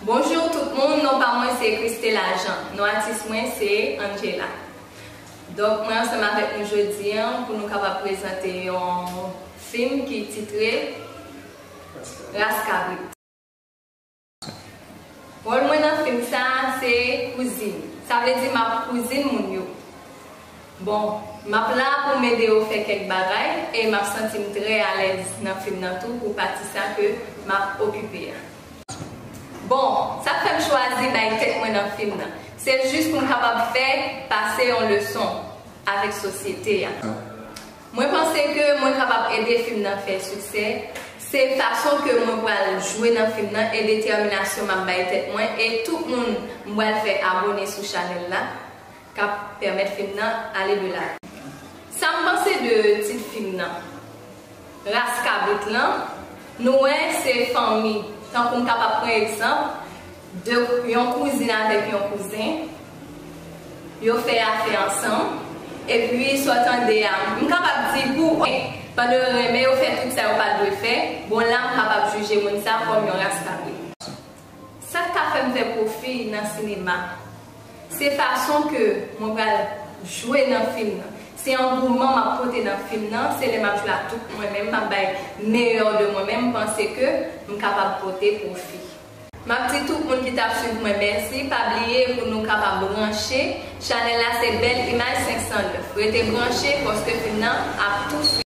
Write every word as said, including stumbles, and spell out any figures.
Bonjou tout moun, non pa mwen se Christela Jean, non atis mwen se Angela. Donk mwen ansanm avèk nou jodi a pou nou kapab prezante yon fim ki titre Ras Kabrit. Wòl mwen nan fim sa a se kouzin. Sa vle di m ap kouzin moun yo. Bon, m ap la pou m ede yo fè kèk bagay e m ap santi m trè alèz nan fim nan tou pou pati sa ke m ap okipe a. Bon, sa k fè m chwazi bay tèt mwen nan fim nan, se jis pou m kapab fè pase yon leson avèk sosyete a. Mwen panse ke mwen kapab ede fim nan fè siksè, se fason ke mwen pral jwe nan fim nan e detèminasyon m ap bay tèt mwen e tout moun m pral fè abone sou chanèl la k ap pèmèt fim nan ale de lavan. Sa m panse de tit fim nan? Ras kabrit lan, nou wè se fanmi. Tankou m kapab pran egzanp de yon kouzin avèk yon kouzen, yo fè afè ansanm, epi sa w tande a, m kapab di pou pandan yo renmen, yo fè tout sa yo pa dwe fè, bon la m kapab jije moun sa kòm yon ras kabrit. Sa k ka fè m fè pwofi nan sinema, se fason ke mwen pral jwe nan fim nan. Se angouman m ap pote nan fim nan, se lè m ap jwe ak tout mwen menm, m ap bay meyè de mwen menm, m panse ke m kapab pote pwofi. M ap di tout moun ki t ap swiv mwen mèsi, pa bliye pou nou kapab branche chanèl la, se Bèl Imaj senk san nèf. Rete branche paske fim nan ap tou swiv.